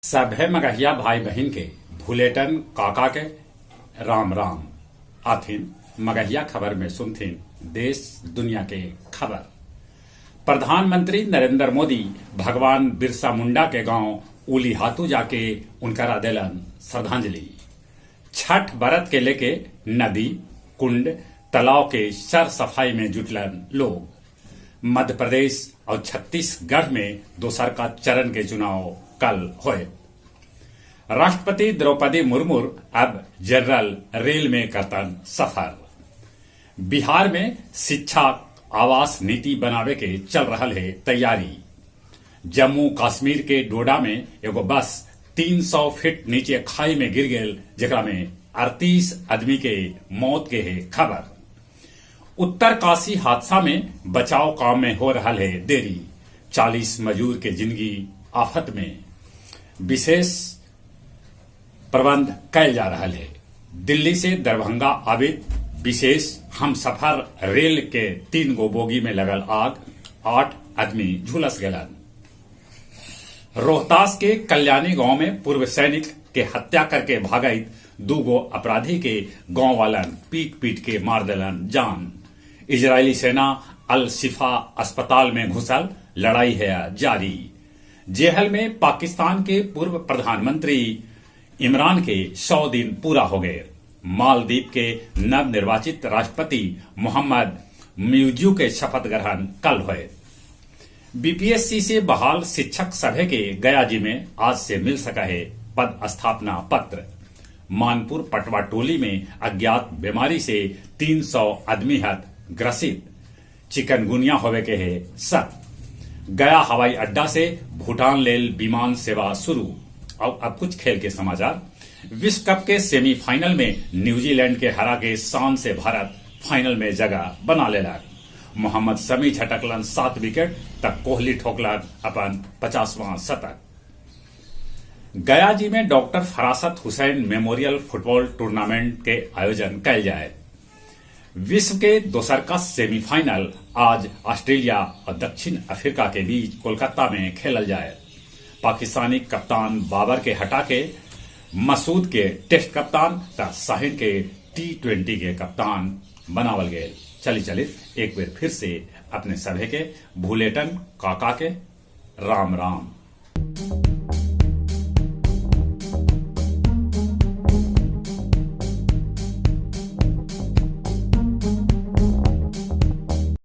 सभे मगहिया भाई बहिन के भुलेटन काका के राम राम। आथिन मगहिया खबर में सुनथिन देश दुनिया के खबर। प्रधानमंत्री नरेंद्र मोदी भगवान बिरसा मुंडा के गांव उलीहातू जाके उनकरा देलन श्रद्धांजलि। छठ बरत के लेके नदी, कुंड, तलाव के सर सफाई में जुटलन लोग। मध्य प्रदेश और छत्तीसगढ़ में दोसरका चरण के चुनाव कल होयत। राष्ट्रपति द्रौपदी मुर्मू अब जनरल रेल में करतन सफर। बिहार में शिक्षा आवास नीति बनावे के चल रहल हे तैयारी। जम्मू कश्मीर के डोडा में एगो बस 300 फीट नीचे खाई में गिर गेल, जेकरा में 38 आदमी के मौत के हे खबर। उत्तरकाशी हादसा में बचाव काम में हो रहा है देरी, 40 मजदूर के जिंदगी आफत में। विशेष प्रबंध कैल जा रहा है। दिल्ली से दरभंगा आवित विशेष हम सफर रेल के 3 गो बोगी में लगल आग, 8 आदमी झुलस गेलन। रोहतास के कल्याणी गांव में पूर्व सैनिक के हत्या करके भागत 2 गो अपराधी के गांव वालन पीट पीट के मार देलन जान। इजरायली सेना अल शिफा अस्पताल में घुसल, लड़ाई है जारी। जेहल में पाकिस्तान के पूर्व प्रधानमंत्री इमरान के 100 दिन पूरा हो गए। मालदीप के नवनिर्वाचित राष्ट्रपति मोहम्मद म्यूजू के शपथ ग्रहण कल हुए। बीपीएससी से बहाल शिक्षक सभा के गया जी में आज से मिल सका है पद स्थापना पत्र। मानपुर पटवा टोली में अज्ञात बीमारी से 300 आदमी हत ग्रसित, चिकनगुनिया होवे के है सब। गया हवाई अड्डा से भूटान लेल विमान सेवा शुरू। और अब कुछ खेल के समाचार। विश्व कप के सेमीफाइनल में न्यूजीलैंड के हरा के शान से भारत फाइनल में जगह बना लेलक। मोहम्मद शमी झटकलन 7 विकेट तक, कोहली ठोकलन अपन 50वां शतक। गया जी में doctor Farasat Hussain memorial football tournament के आयोजन कैल जाए। विश्व के दोसरका सेमीफाइनल आज ऑस्ट्रेलिया और दक्षिण अफ्रीका के बीच कोलकाता में खेलल जाए। पाकिस्तानी कप्तान बाबर के हटा के मसूद के टेस्ट कप्तान तथा शाहीन के T20 के कप्तान बनावल गए। चली चली एक बार फिर से अपने सभे के भूलेटन काका के राम राम।